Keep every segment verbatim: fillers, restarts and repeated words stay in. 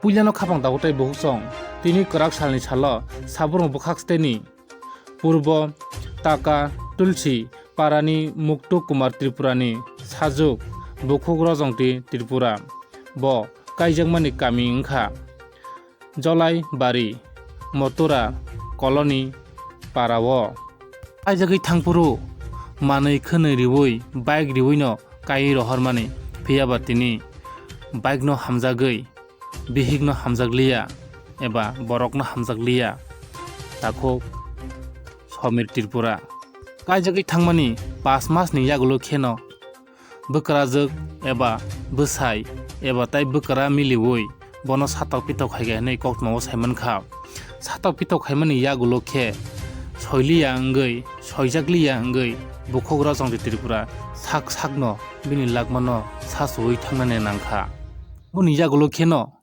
Puilano khapang dago tei bukhuk song, tini kwrak salni salo sabrung bwkhak steni Purbo Taka Tulsi parani Muktuk Kumar Tripurani sajwk bukhuk Rojongti Tripura bo kaijakmani kami wngkha Jolaibari Motura Colony parao. Kaijagwi thangphuru manwi khwnwi riwi bike riwino kaiwi rohormani, phiyaba tini bike no hamjagwi bihikno hamjakliya eba borokno hamjakliya, takhuk Somir Tripura. Kaijagwi thangmani pash masni yagulo kheno bwkrajwk eba bwsai eba tai bwkra miliwi bono satok pitok hai khe hwnwi koktwmao saimankha. Satok pitok haimani yagulo khe soiliya wngwi, soijakliya wngwi bukhuk Rojongti Tripura sak sakno bini lagmano sachuwi thangnani nangkha. Boni yagulo kheno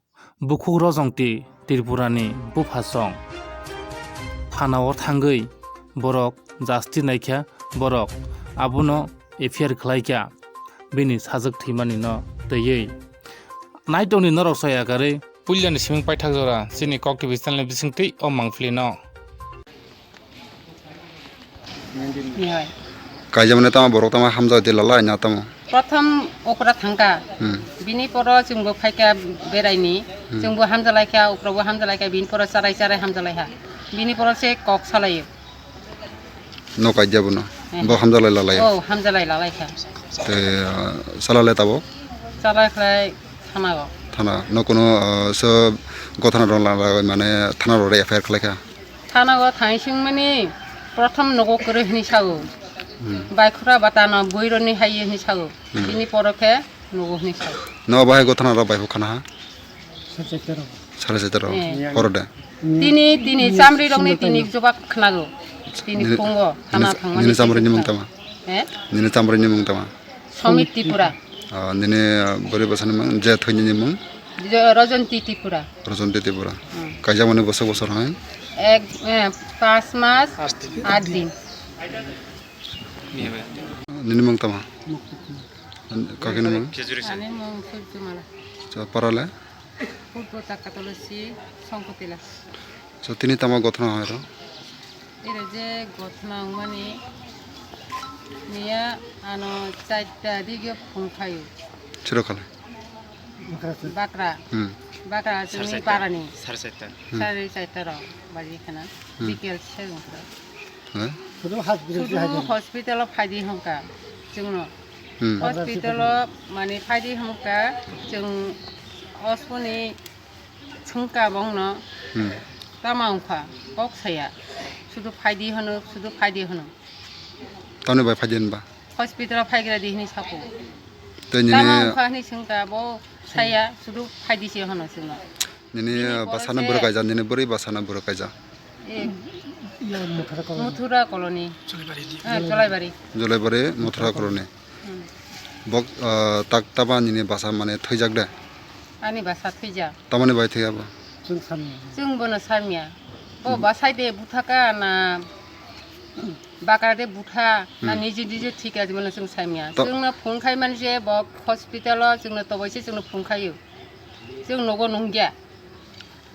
bukhuk Rojongti Tripurani buphasong thanao thangwi borok justice naikha, borok abono F I R khlaikha bini sajwk thwimanino twiwi. Naitokni norok soya karwi puilani siming paithak jora chini Kok T V channel ni bisingtwi o mangpili no. Hai. Kaijakmani tamo borok tamo hamjak di lalai na tamo? Prothom okra thangkha. Hmm. Bini poro chwngbo phaikha beraini. Hmm. Chwngbo hamjalaikha, okrabo hamjalaikha, bini poro charai charai hamjalaikha. Bini poro se kok salaio. No kaijak bono. Eh. Bo hamjalai lalai. Oh, hamjalai lalaikha. Te, ah, salale tabok? Salai khlai thana go. Thana. No kuno, ah, so gothana rok lalai mane thana rok F I R khlaikha? Thana go thang singmani prothom nogo kwrwi hwnwi sago. Hmm. Baikhura bata no bwironi hai hwnwi sago. Hmm. Bini poro khe nogo hwnwi sago. No bahai gothana rok bai khana ha? Sare chaita rok. Eh. Horo de. Tini, tini chamri rokni tini jobab khnago. Tini nini, phungo, nini, thana thangmani nini chamri ni mung tama? Eh? Nini chamri ni mung tama? Somit Tripura. Ah, nini, ah, bwrwi bwsani mung, je thwini ni mung? Je Rajanti Tripura. Rajanti Tripura. Hmm. Kaijakmani bwswk bwswk hai? Ek, eh, panch mas, aat din. Nini mung tama? Kakini mung? Ani mung Surjomala. Cha, parale? Purbo Takatolosi Songkotila. So, tini tamo gothona hai ro? Ere je gothona wngmani niya ano chaita digyo phung khayo. Chiro khala? Bakra. Hmm. Bakra chini parani. Sare chaita. Hmm. Sare chaita ro baji khana. Hmm. Bikel se wngkha. Hah? Sudu hospital o phaidi hwnka chwngno. Hmm. Hospital o mani phaidi hwnka chwng osmoni thwngka bongno. Hmm. Tama wngkha kok saya. Sudu phaidi hwno, sudu phaidi hwno. Tamni bai phaidi hwnba? Hospital o phaigra di hwnwi sako. Tei nini tama wngkha hwnwi swngkha bo saya sudu phaidi se hwno chwngno. Nini, nini bwsano borok kaijak, nini bwrwi bwsano borok kaijak. Eh, Muthura Colony. Ah, Jolaibari. Jolaibari, Muthura Colony. Hmm. Bok, ah, tak taba nini bwsa mane thwijak de? Ani bwsa thwijak. Tamoni bai thwiya bo? Chwng bono samya. Bo bwsai de buthaka na bakra de butha na niji niji thik aji bono chwng samya. Chwngno phone khai mani je bo hospital o chwngno tobai se chwngno phone khaio. Chwng nogo nungya.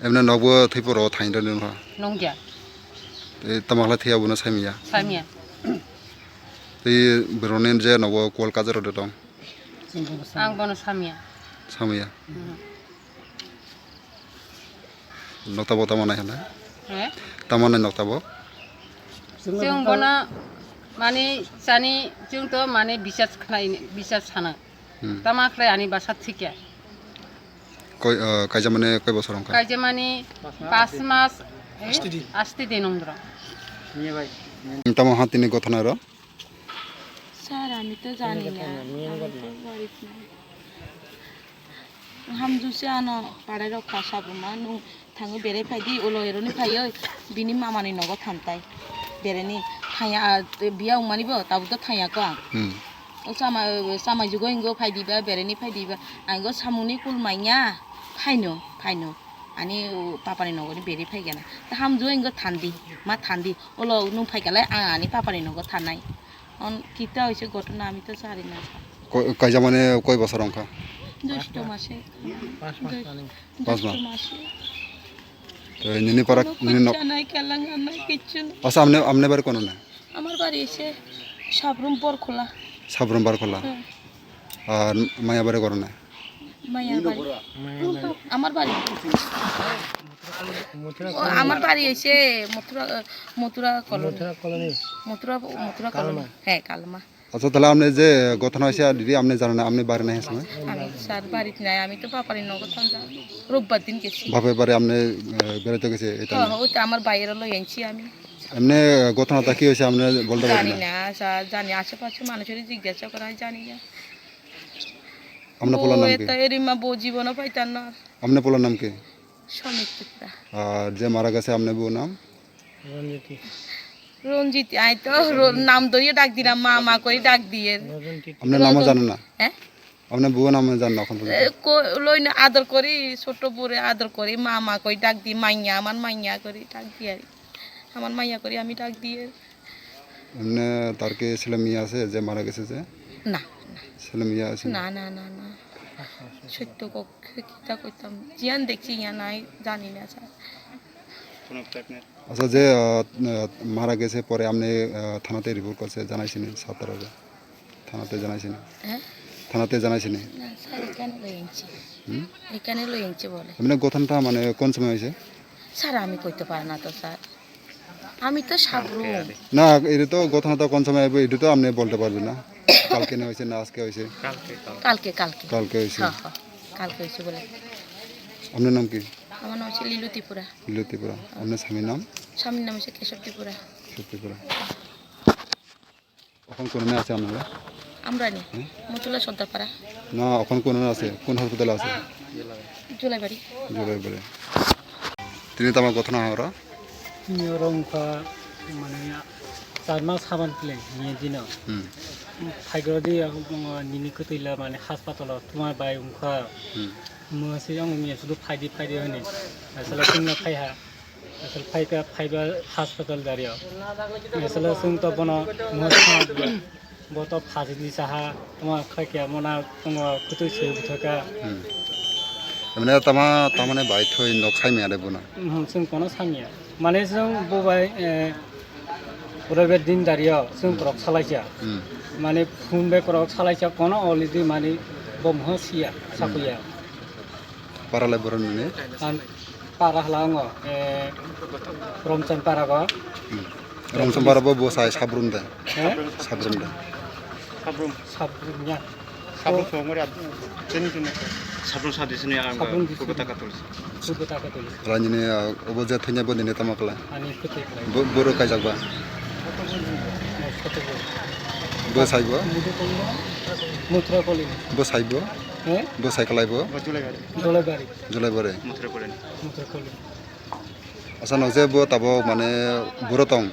Emne nokbo thwi poro thain rw nungkha. Nungya. Tei tamo khlai thwiya bono samya. Samya. Tei borokni je nokbo kol kaja rw tong. Ang bono samya. Samya. Mhm. Nokta bo tamo nai hwnna? He? Tamo nai nokta bo? Chwng bono mani chani chwng to mani bisas khnai bisas sana. Hmm. Tama khlai ani bwsa thikya. Koi, ah, kaijamani koi bosor wngkha? Kaijamani pas mas, eh, asti din wngdro. Tamo ha tini gothona ro? Sir, ami to jani na. Ami to gharib na. Hamju se ano parai rok kha sabuma nung Thango berai phai di, ulo eroni phai oi, bini mama ni nogo thantai. Berai ni thaya, ah, biya wngmani bo, tabuk to thaya ko ang. Hmm. O chama, chama jugo ingo phai diba, berai ni phai diba, ang go samung ni kul manya, phaino, phaino. Ani, o, papa ni nogo ni berai phai gana. Ta hamjo ingo thandi, ma thandi, ulo nung phai kalai, ang ani papa ni nogo thanai. On kita hoise ghotona ami to sari na sa. Ko-, kaijamani koi bosor wngkha? জ্যৈষ্ঠ মাসে। পাঁচ মাস জ্যৈ-, running। পাঁচ মাস। জ্যৈষ্ঠ মাসে। তো এই নিনি পারা, কোনো নিনি ন-, খরচা নাই, কেলাঙ্গা নাই, কিচ্ছু নাই। আচ্ছা, আপনি, আপনি বাড়ি কোন না? আমার বাড়ি এসে সাবরুম বরখোলা। সাবরুম বরখোলা। হ্যাঁ। আর মায়া বাড়ি কোন না? মায়া বাড়ি। আমার বাড়ি। ও, আমার বাড়ি এসে মথুরা, মথুরা কলোনি। মথুরা কলোনি। মথুরা, মথুরা কলোনি। কালমা। হ্যাঁ, কালমা। আচ্ছা, তাহলে আপনি যে ঘটনা হয়েছে, আর দিদি, আপনি জানেন না, আপনি বাড়ি নাই সময়? আমি স্যার বাড়িতে নাই, আমি তো বাপারি নগর থানা রোববার দিন গেছি। বাপের বাড়ি আপনি, আহ, বেড়াতে গেছে, এটা হ্যাঁ, না? হ্যাঁ, ওই তো আমার বাইরে লই আনছি আমি। এমনি ঘটনাটা কি হয়েছে, আপনি বলতে পারবেন জানি না? না, স্যার, জানি, আশেপাশে মানুষের জিজ্ঞাসা করা হয়, জানি না। আপনার বউ পোলার নাম কি? এটা এরিমা বউ জীবনও পাইতাম না। আপনার পোলার নাম কি? সমীর ত্রিপুরা। আর যে মারা গেছে, আপনার বউর নাম? রঞ্জিতি। রঞ্জিতি, আই তো র-, নাম ধরিয়ে ডাক দিলাম, মা, মা করে ডাক দিয়ে। রঞ্জিতি। আপনার নামও জানেন না? হ্যাঁ? আপনার বউর নামও জানেন না এখন পর্যন্ত? এ, কো-, লই না, আদর করি, ছোট বউরে আদর করি, মা, মা করে ডাক দিই, মাইয়া, আমার মাইয়া করে ডাক দিই আর কি। আমার মাইয়া করে আমি ডাক দিই। এমনি তার কি ছেলে মেয়ে আছে যে মারা গেছে যে? না, না। ছেলে মেয়ে আছে? না, না, না, না। সত্য ক-, কিতা কইতাম, জিয়ান দেখছি ইয়া নাই, জানি না, স্যার। আচ্ছা, যে, আহ, আহ, মারা গেছে পরে আপনি, আহ, থানাতে রিপোর্ট করছে, জানাইছেন সাতারারে? থানাতে জানাইছেন? হ্যাঁ? থানাতে জানাইছেন? না, স্যার, এখানে লই আনছি। হুম? এখানে লই আনছি বলে। এমনি ঘটনাটা মানে কোন সময় হয়েছে? স্যার, আমি কইতে পারি না তো, স্যার। আমি তো সাবরুম। না, এটা তো ঘটনাটা কোন সময় হবে, এটা তো আপনি বলতে পারবেন না। কালকে না হয়েছে, না আজকে হয়েছে? কালকে, কালকে। কালকে, কালকে। কালকে হয়েছে। হ্যাঁ, হ্যাঁ, কালকে হয়েছে বলে। আপনার নাম কি? আমার নাম হচ্ছে লিলু ত্রিপুরা। লিলু ত্রিপুরা। আপনার স্বামীর নাম? স্বামীর নাম হচ্ছে কেশব ত্রিপুরা। কেশব ত্রিপুরা। এখন কোন নামে আছে আপনারা? আমরা নি? হ্যাঁ? মথুলা সর্দারপাড়া। না, এখন কোন নামে আছে? কোন হাসপাতালে আছে? জুলাইবাড়ি। Julaibari. Tini tamo gothona horo? Tini oro wngkha, mane, char mas haban pile, ni dino. Hmm. Phaigordi, nini kwtwila, mane, haspatalo tuma bai wngkha. Hmm. Mwswi ang miya sudu phaidi, phaidi hwnwi. Aswk chwngno phaiha. Aswk phaikha, phaiba hospital dario. Aswk chwng to bono mwswi bo to phasidi saha, tuma khaikya mona tongo, kwtwi swi bwthaka. Hmm. Mane tama, tamani bai thoi nok saimaya de bono? Hmm, chwng kono saimaya. Mane chwng bo bai, eh, roibar din dario chwng korok salaisa. Hmm. Mane phone bai korok salaisa kono already mane bo moha siya, hmm, sakuya. Para lai borok nini? An para hala ango, eh, Romchan para go. Hmm. Romchan para bo, bo sai Sabrum de. He? Sabrum de. Sabrum. Sabrum ya. Sabrum songori ab-, chini chini. Sabrum sadi sini ang Sabrum di Purbo sini. Takatol. Purbo Takatol. Ala nini, ah, obo je thanya bo nini tamo kala. Ani kete kala. Bo, boro kaijak ba? Koto bo ni. Eh, koto bo. Bo sai bo? Mudu kong bo. Mutra koli. Bo sai bo? He? Bo sai kalai bo? Jolai bari. Jolai bari. Jolai bari. Mutra koli. Mutra koli. Asa no je bo tabo mane boro tong.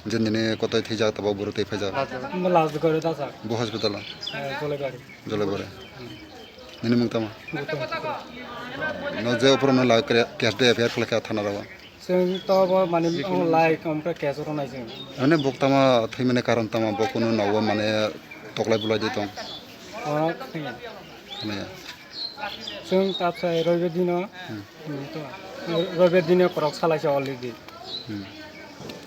Je nini kotai thwijak tabo boro tei phaijak. Mo last gore da sa. Bo hospital o? Eh, Jolai bari. Jolai bari. Hmm. Nini mung tamo? Gautam Tripura. No je opor no la kre-, case de F I R khlai kha thana rao. Chwng to bo mane lai, ompre case oro nai chwng. Mane bok tama thwi mane karon tama bok kuno nogo mane toklai bulai di tong. Oro khaya. Khaya. Chwng ta sai roibar dino. Hmm. Hmm, to. Roibar dino korok salai sa already. Hmm.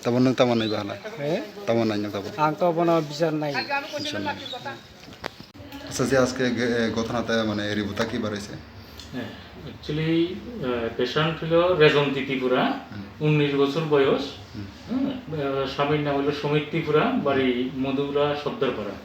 Tamo nwng tamo nai bahala? Eh? Tamo nai nwng tabo? Ang to bono bichar nai. Bichar nai. Acha, je ajke ge-, e, ঘটনাটা মানে রিপোর্টটা কি বার হয়েছে? হ্যাঁ, actually, আহ, patient হলো রেজন্তি ত্রিপুরা, হুম। উনিশ বছর বয়স। হুম। হ্যাঁ, আহ, স্বামীর নাম হলো সমীর ত্রিপুরা, বাড়ি মধুরা সর্দারপাড়া।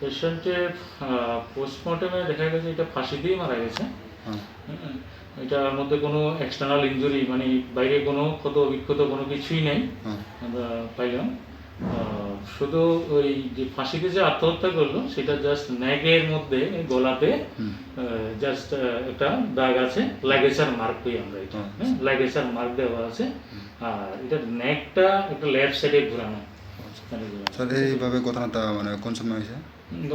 Patient এর, আহ, postmortem এ দেখা গেছে এটা ফাঁসি দিয়ে মারা গেছে। হুম। হুম। এটার মধ্যে কোনো external injury, মানে বাইরে কোনো ক্ষত বিক্ষত কোনো কিছুই নেই, হুম। আমরা পাইলাম। আহ, শুধু ওই যে ফাঁসিতে যে আত্মহত্যা করলো, সেটা just নেকের মধ্যে, এই গলাতে, হুম। আহ, just, আহ, একটা দাগ আছে, ligature mark কই আমরা এটা, হুম। হ্যাঁ, ligature mark দেওয়া আছে। হুম। আর এটার নেকটা একটা লেফট সাইডে ঘোরানো। আচ্ছা। মানে ঘোরানো। স্যার, এইভাবে ঘটনাটা মানে কোন সময় হয়েছে?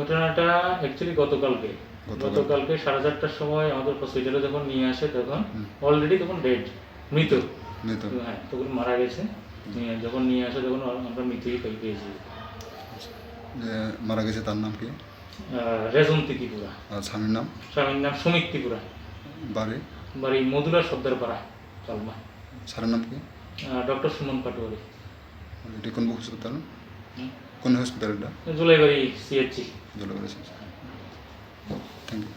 ঘটনাটা actually গতকালকে। গতকাল। গতকালকে সাড়ে চারটার সময় আমাদের হসপিটালে যখন নিয়ে আসে তখন হুম। Already তখন ডেড, মৃত। মৃত। হ্যাঁ, তখন মারা গেছে। হুম। নিয়ে, যখন নিয়ে আসে তখন আমরা মৃতই পাই, পেয়েছি। যে মারা গেছে তার নাম কি? আহ, রেজন্তী ত্রিপুরা। আর স্বামীর নাম? স্বামীর নাম সুমিত ত্রিপুরা। বাড়ি? বাড়ি মধুরা সর্দারপাড়া, চালমা। স্যারের নাম কি? আহ, ডক্টর সুমন পাটোয়ারি। এটা কোন হসপিটাল? হুম? কোন হসপিটাল এটা? Julaibari CHC. Julaibari CHC. Thank you.